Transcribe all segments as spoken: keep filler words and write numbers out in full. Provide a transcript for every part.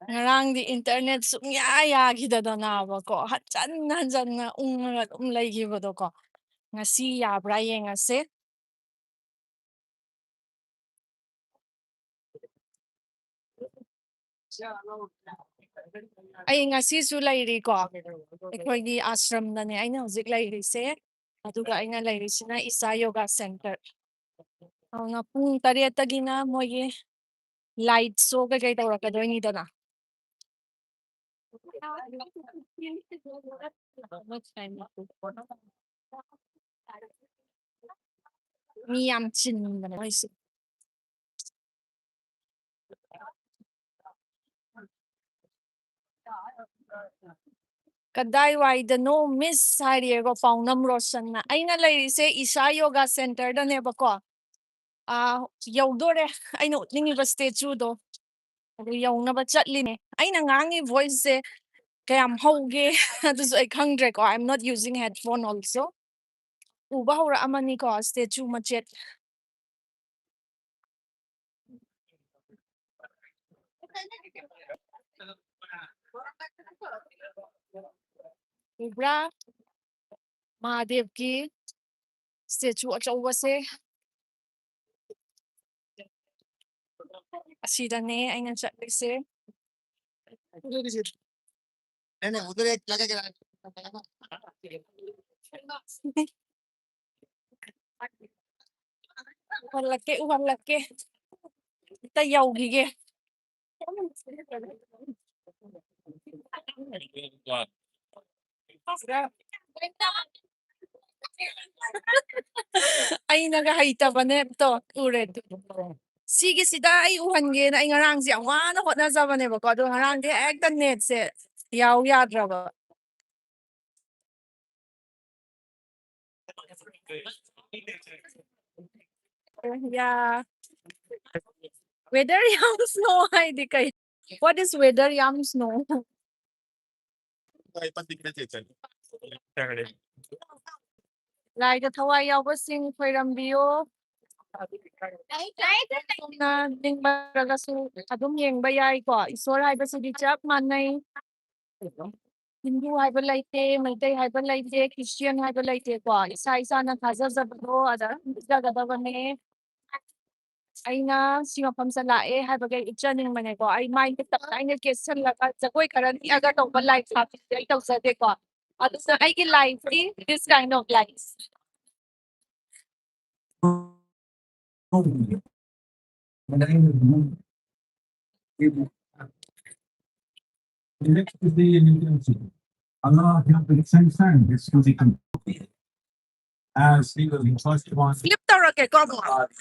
ꯉꯔꯥꯡꯗꯤ internet ꯁꯨꯡꯌꯥ ꯌꯥꯈꯤꯗꯗꯅꯕꯀꯣ, ꯍꯟꯖꯟ ꯍꯟꯖꯟꯅ ꯎꯪꯉꯒ ꯑꯗꯨꯝ ꯂꯩꯈꯤꯕꯗꯣꯀꯣ꯫ ꯉꯁꯤ ꯌꯥꯕ꯭ꯔꯥ ꯌꯦꯡꯉꯁꯦ꯫ ꯑꯩ ꯉꯁꯤꯁꯨ ꯂꯩꯔꯤꯀꯣ, ꯑꯩꯈꯣꯏꯒꯤ ꯑꯥꯁ꯭ꯔꯝꯗꯅꯦ ꯑꯩꯅ ꯍꯧꯖꯤꯛ ꯂꯩꯔꯤꯁꯦ꯫ ꯑꯗꯨꯒ ꯑꯩꯅ ꯂꯩꯔꯤꯁꯤꯅ ꯏꯁꯥ ꯌꯣꯒꯥ ꯁꯦꯟꯇꯔ꯫ ꯑꯗꯨꯅ ꯄꯨꯡ ꯇꯔꯦꯠꯇꯒꯤꯅ ꯃꯣꯏꯒꯤ light show ꯀꯩꯀꯩ ꯇꯧꯔꯛꯀꯗꯣꯏꯅꯤꯗꯅ꯫ ꯃꯤ ꯌꯥꯝ ꯆꯤꯟꯕꯅꯦ ꯃꯣꯏꯁꯦ꯫ ꯀꯗꯥꯏꯋꯥꯏꯗꯅꯣ ꯃꯤꯁ ꯍꯥꯏꯔꯤꯑꯦꯀꯣ, ꯄꯥꯎꯅꯝ ꯔꯣꯁꯟꯅ꯫ ꯑꯩꯅ ꯂꯩꯔꯤꯁꯦ ꯏꯁꯥ ꯌꯣꯒꯥ ꯁꯦꯟꯇꯔꯗꯅꯦꯕꯀꯣ꯫ ꯑꯥ, ꯌꯧꯗꯣꯔꯦ ꯑꯩꯅ ꯎꯠꯅꯤꯡꯉꯤꯕ statue ꯗꯣ꯫ ꯑꯗꯨ ꯌꯧꯅꯕ ꯆꯠꯂꯤꯅꯦ꯫ ꯑꯩꯅ ꯉꯥꯡꯉꯤ voice ꯁꯦ ꯀꯌꯥꯝ ꯍꯧꯒꯦ ꯑꯗꯨꯁꯨ ꯑꯩ ꯈꯪꯗ꯭ꯔꯦꯀꯣ꯫ I am not using headphone also. ꯎꯕ ꯍꯧꯔꯛꯑꯃꯅꯤꯀꯣ statue ꯃꯆꯦꯠ꯫ ꯎꯕ꯭ꯔꯥ? ꯃꯍꯥꯗꯦꯕꯀꯤ statue ꯑꯆꯧꯕꯁꯦ꯫ ꯑꯁꯤꯗꯅꯦ ꯑꯩꯅ ꯆꯠꯂꯤꯁꯦ꯫ ꯎꯍꯜꯂꯛꯀꯦ, ꯎꯍꯜꯂꯛꯀꯦ꯫ ꯑꯝꯇ ꯌꯧꯈꯤꯒꯦ꯫ ꯑꯩꯅꯒ ꯍꯩꯇꯕꯅꯦ꯫ ꯇꯣ, ꯎꯔꯦ꯫ ꯁꯤꯒꯤꯁꯤꯗ ꯑꯩ ꯎꯍꯟꯒꯦꯅ ꯑꯩ ꯉꯔꯥꯡꯁꯦ ꯌꯥꯝ ꯋꯥꯅ ꯍꯣꯠꯅꯖꯕꯅꯦꯕꯀꯣ, ꯑꯗꯣ ꯉꯔꯥꯡꯗꯤ ꯍꯦꯛꯇ ꯅꯦꯠꯁꯦ ꯌꯥꯎ ꯌꯥꯗ꯭ꯔꯕ꯫ ꯌꯥ꯫ Weather ꯌꯥꯝ snow ꯍꯥꯏꯗꯤ ꯀꯩ? What is weather ꯌꯥꯝ snow? ꯂꯥꯏꯗ ꯊꯋꯥꯏ ꯌꯥꯎꯕꯁꯤꯡ ꯈꯣꯏꯔꯝꯕꯤꯌꯣ꯫ ꯁꯣꯝꯅ ꯅꯤꯡꯕ ꯅꯠꯇ꯭ꯔꯒꯁꯨ ꯑꯗꯨꯝ ꯌꯦꯡꯕ ꯌꯥꯏꯀꯣ꯫ ꯏꯁꯣꯔ ꯍꯥꯏꯕꯁꯤꯗꯤ ꯆꯞ ꯃꯥꯟꯅꯩ꯫ ꯍꯤꯟꯗꯨ ꯍꯥꯏꯕ ꯂꯩꯇꯦ, ꯃꯩꯇꯩ ꯍꯥꯏꯕ ꯂꯩꯇꯦ, ꯈ꯭ꯔꯤꯁꯇꯤꯌꯥꯟ ꯍꯥꯏꯕ ꯂꯩꯇꯦꯀꯣ꯫ ꯏꯁꯥ ꯏꯁꯥꯅ ꯊꯥꯖꯖꯕꯗꯣ ꯑꯗ ꯄꯤꯖꯒꯗꯕꯅꯦ꯫ ꯑꯩꯅ ꯁꯤ ꯃꯐꯝꯁꯤꯗ ꯂꯥꯛꯑꯦ ꯍꯥꯏꯕꯒꯤ ꯑꯩ ꯎꯠꯆꯅꯤꯡꯕꯅꯦꯀꯣ꯫ ꯑꯩ ꯃꯥꯏꯁꯦ ꯇꯞ ꯇꯥꯏꯅ ꯀꯦꯠꯁꯜꯂꯒ ꯖꯒꯣꯏ ꯈꯔ ꯅꯤꯛꯑꯒ ꯇꯧꯕ ꯂꯥꯏ ꯁꯥꯕꯤꯁꯦ ꯑꯩ ꯇꯧꯖꯗꯦꯀꯣ꯫ ꯑꯗꯨꯅ ꯑꯩꯒꯤ ꯂꯥꯏꯁꯤ this kind of life. Flip ꯇꯧꯔꯛꯀꯦꯀꯣ ꯑꯃꯨꯛ꯫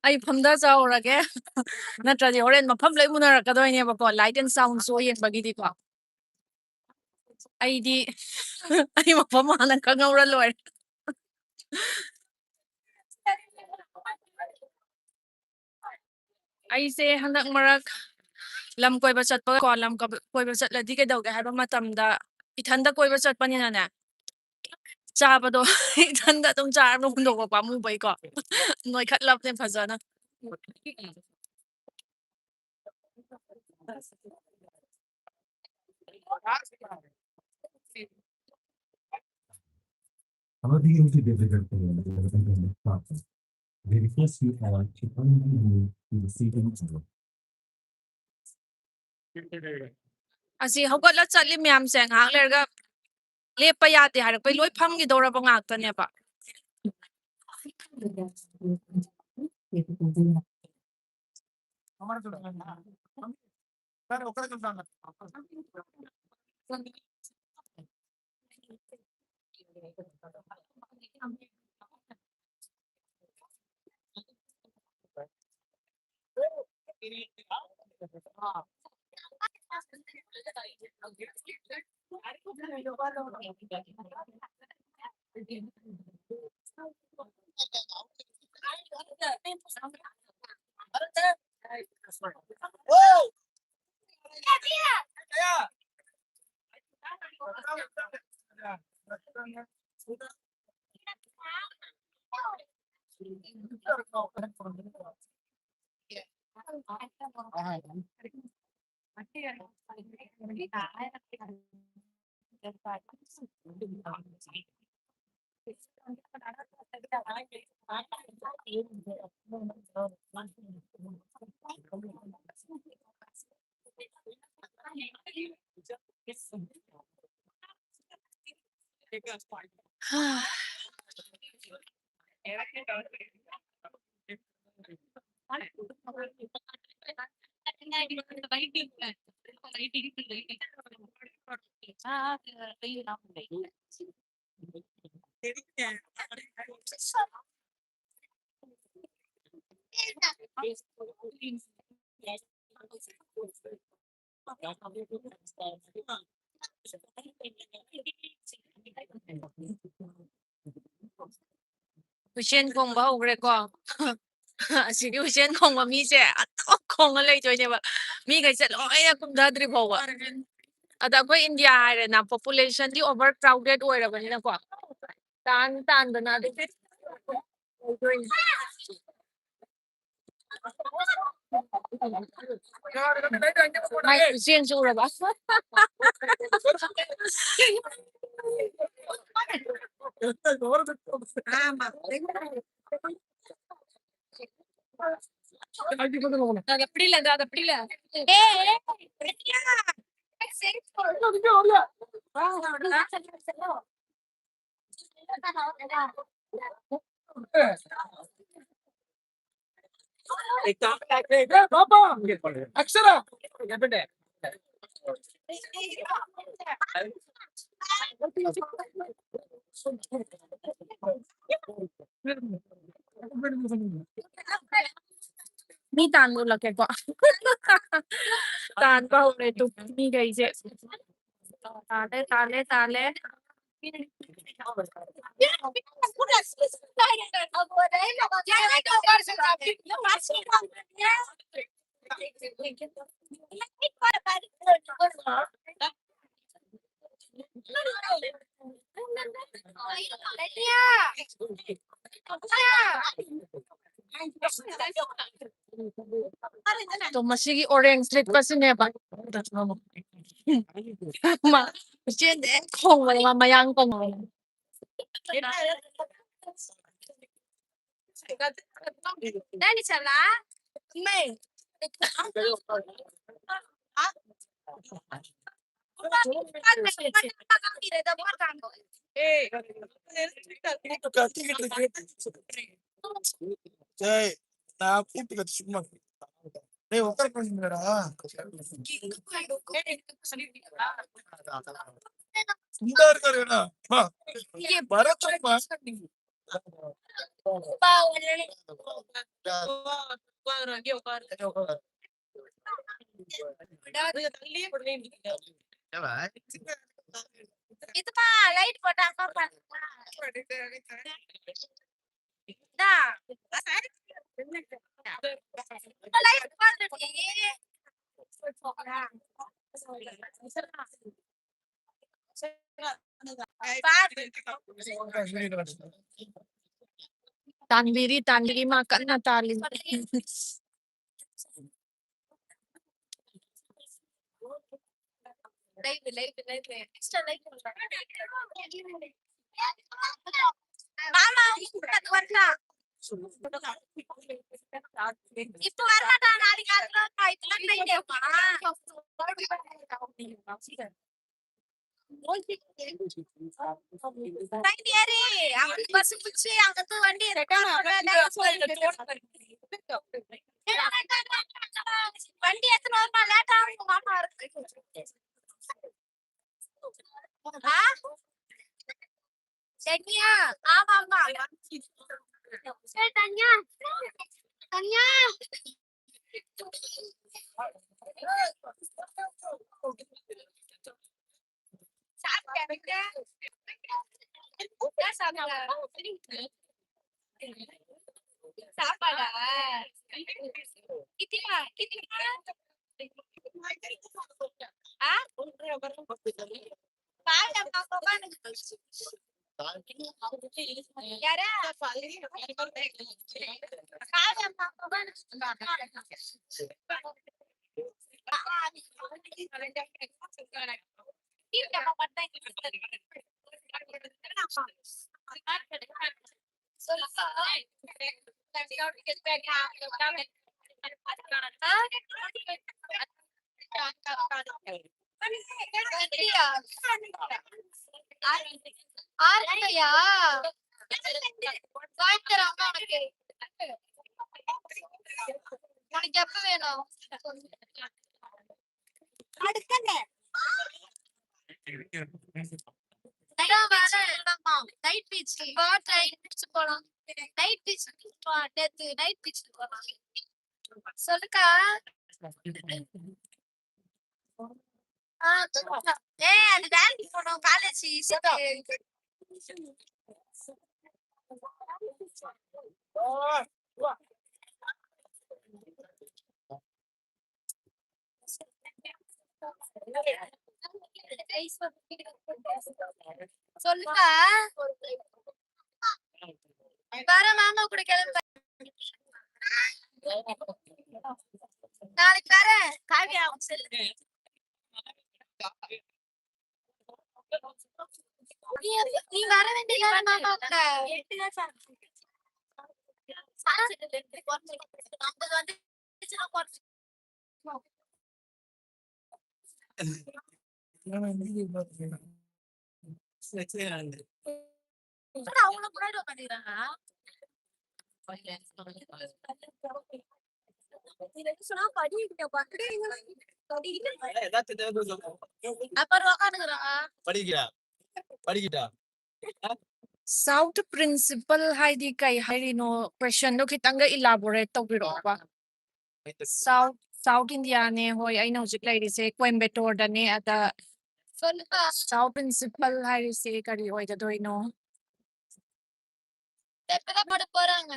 ꯑꯩ ꯐꯝꯗ ꯆꯥꯎꯔꯒꯦ꯫ ꯅꯠꯇ꯭ꯔꯗꯤ ꯍꯣꯔꯦꯟ ꯃꯐꯝ ꯂꯣꯏ ꯃꯨꯅꯔꯛꯀꯗꯣꯏꯅꯦꯕꯀꯣ, light and sound show ꯌꯦꯡꯕꯒꯤꯗꯤꯀꯣ꯫ ꯑꯩꯗꯤ ꯑꯩ ꯃꯐꯝ ꯍꯥꯟꯅ ꯈꯪꯍꯧꯔ ꯂꯣꯏꯔꯦ꯫ ꯑꯩꯁꯦ ꯍꯟꯗꯛ ꯃꯔꯛ ꯂꯝ ꯀꯣꯏꯕ ꯆꯠꯄꯒꯀꯣ, ꯂꯝ ꯀꯣꯏꯕ ꯆꯠꯂꯗꯤ ꯀꯩꯗꯧꯒꯦ ꯍꯥꯏꯕ ꯃꯇꯝꯗ, ꯏꯊꯟꯗ ꯀꯣꯏꯕ ꯆꯠꯄꯅꯤꯅꯅꯦ, ꯆꯥꯕꯗꯣ ꯏꯊꯟꯗ ꯑꯗꯨꯝ ꯆꯥꯔꯒ ꯍꯨꯟꯗꯣꯛꯄ ꯄꯥꯝꯃꯨꯕꯩꯀꯣ, ꯅꯣꯏꯈꯠꯂꯕꯅꯦ ꯐꯖꯅ꯫ ꯑꯁꯤ ꯍꯧꯒꯠꯂ ꯆꯠꯂꯤ ꯃꯌꯥꯝꯁꯦ ꯉꯥꯏꯍꯥꯛ ꯂꯩꯔꯒ ꯂꯦꯞꯄ ꯌꯥꯗꯦ ꯍꯥꯏꯔꯛꯄꯩ ꯂꯣꯏ ꯐꯝꯈꯤꯗꯧꯔꯕ ꯉꯥꯛꯇꯅꯦꯕ꯫ ꯍꯨꯏꯁꯦꯟ ꯈꯣꯡꯕ ꯍꯧꯈ꯭ꯔꯦꯀꯣ꯫ ꯑꯁꯤꯒꯤ ꯍꯨꯏꯁꯦꯟ ꯈꯣꯡꯕ ꯃꯤꯁꯦ ꯑꯗꯨꯝ ꯈꯣꯡꯉ ꯂꯩꯗꯣꯏꯅꯦꯕ, ꯃꯤꯈꯩꯁꯦ ꯂꯣꯏꯅ ꯀꯨꯝꯊꯗ꯭ꯔꯤ ꯐꯥꯎꯕ꯫ ꯑꯗ ꯑꯩꯈꯣꯏ ꯏꯟꯗꯤꯌꯥ ꯍꯥꯏꯔꯦꯅ, ꯄꯣꯄꯨꯂꯦꯁꯟꯗꯤ ꯑꯣꯚꯔ ꯀ꯭ꯔꯥꯎꯗꯦꯠ ꯑꯣꯏꯔꯕꯅꯤꯅꯀꯣ, ꯇꯥꯟ ꯇꯥꯟꯗꯅ ꯑꯗꯨꯝ ꯂꯩꯗꯣꯏꯅꯦ꯫ ꯃꯥꯏ ꯈꯨꯆꯦꯟꯁꯦ ꯎꯔꯕ? ꯃꯤ ꯇꯥꯟꯕ ꯎꯠꯂꯛꯀꯦꯀꯣ꯫ ꯇꯥꯟꯕ ꯍꯧꯔꯦ ꯇꯨ ꯃꯤꯈꯩꯁꯦ꯫ ꯇꯥꯜꯂꯦ, ꯇꯥꯜꯂꯦ, ꯇꯥꯜꯂꯦ꯫ ꯑꯗꯣ ꯃꯁꯤꯒꯤ ꯑꯣꯔꯦꯟꯖ ꯂꯤꯠꯄꯁꯤꯅꯦꯕ꯫ ꯃꯥ ꯏꯆꯦꯅ ꯍꯦꯛ ꯈꯣꯡꯕꯗ ꯃꯥ ꯃꯌꯥꯡ ꯀꯪꯕꯅꯦ꯫ ಏ, ಉತ್ತರ ಕೊಡಿ ಮೇಡ. ಸುಂದರ್ ಕರೆಯೋಣ. ಬಾ. ಭರತ್ ಶರ್ಮಾ. இதுமா லைட் போட்டா அப்பா. तानवीरी तानवीरी माँ करना ताली. मामा, इप्पु वरला. इप्पु वरला, नालु काल इप्पु वरला. वंडी एत्तुन ओर्मा लेट आगुम मामा. धन्या, आमा, आमा. धन्या, धन्या. सापाडा? किती मा-, किती मा-, आ? काय अम्मा, कोण? यार, काय अम्मा, कोण? உனக்கு எப்ப வேணும்? அடுக்கங்க. அதான் வேற. Night beach. நைட் பீச் போலாம். Night beach. நேத்து நைட் பீச் போலாம். சொல்லுக்கா. ஆ, சொல்லுக்கா. ஏய், அது வேலைக்கு போனோம், காலேஜ். சொல்லுக்கா. வர மாமா கூட கிளம்பு. நாளைக்கு வர. காவியா, அவங்க செல்லு. நீ, நீ வர வேண்டியது மாமா கூட. ஐம்பது வந்து அவங்கள முன்னாடி உட்காந்துக்கிறாங்க. அப்புறம் உட்காந்துக்கிறாங்க. படிக்கிறா? படிக்கிட்டா? South principal ꯍꯥꯏꯗꯤ ꯀꯩ ꯍꯥꯏꯔꯤꯅꯣ? Question ꯗꯣ ꯈꯤꯇꯪꯒ elaborate ꯇꯧꯕꯤꯔꯛꯑꯣꯕ. South, South India ꯅꯦ, ꯍꯣꯏ, ꯑꯩꯅ ꯍꯧꯖꯤꯛ ꯂꯩꯔꯤꯁꯦ ꯀꯣꯏꯝꯕꯦꯇꯣꯔꯗꯅꯦ꯫ ꯑꯗ South principal ꯍꯥꯏꯔꯤꯁꯦ ꯀꯔꯤ ꯑꯣꯏꯒꯗꯣꯏꯅꯣ? ಲೆಪ್ಪದ ಪಡ ಪೋರಾಂಗ.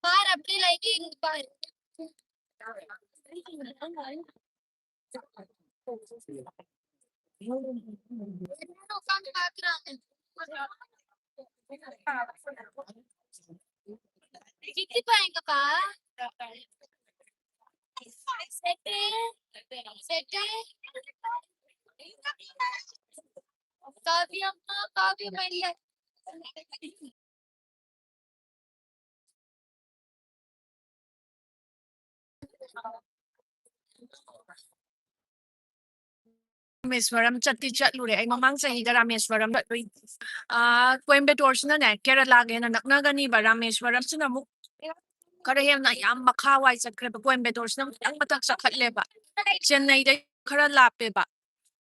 ಪಾರ್ ಅಪ್ಪಿ ಲೈಟಿಂಗ್ ಪಾರ್. கிட்டி பாருங்கப்பா. செட்டு. செட்டு. காவியம்மா, காவியம் இல்ல. ꯔꯥꯃꯦꯁ꯭ꯋꯔꯝ ꯆꯠꯇꯤ ꯆꯠꯂꯨꯔꯦ꯫ ꯑꯩ ꯃꯃꯥꯡ ꯆꯍꯤꯗ ꯔꯥꯃꯦꯁ꯭ꯋꯔꯝ ꯆꯠꯂꯨꯏ꯫ ꯑꯥ, ꯀꯣꯏꯝꯕꯦꯇꯣꯔꯁꯤꯅꯅꯦ, ꯀꯦꯔꯂꯥꯒ ꯍꯦꯟꯅ ꯅꯛꯅꯒꯅꯤꯕ꯫ ꯔꯥꯃꯦꯁ꯭ꯋꯔꯝꯁꯤꯅ ꯑꯃꯨꯛ ꯈꯔ ꯍꯦꯟꯅ ꯌꯥꯝ ꯃꯈꯥ ꯋꯥꯏ ꯆꯠꯈ꯭ꯔꯦꯕ꯫ ꯀꯣꯏꯝꯕꯦꯇꯣꯔꯁꯤꯅ ꯈꯤꯇꯪ ꯃꯊꯛ ꯆꯠꯈꯠꯂꯦꯕ꯫ ꯆꯦꯟꯅꯩꯗꯩ ꯈꯔ ꯂꯥꯞꯄꯦꯕ꯫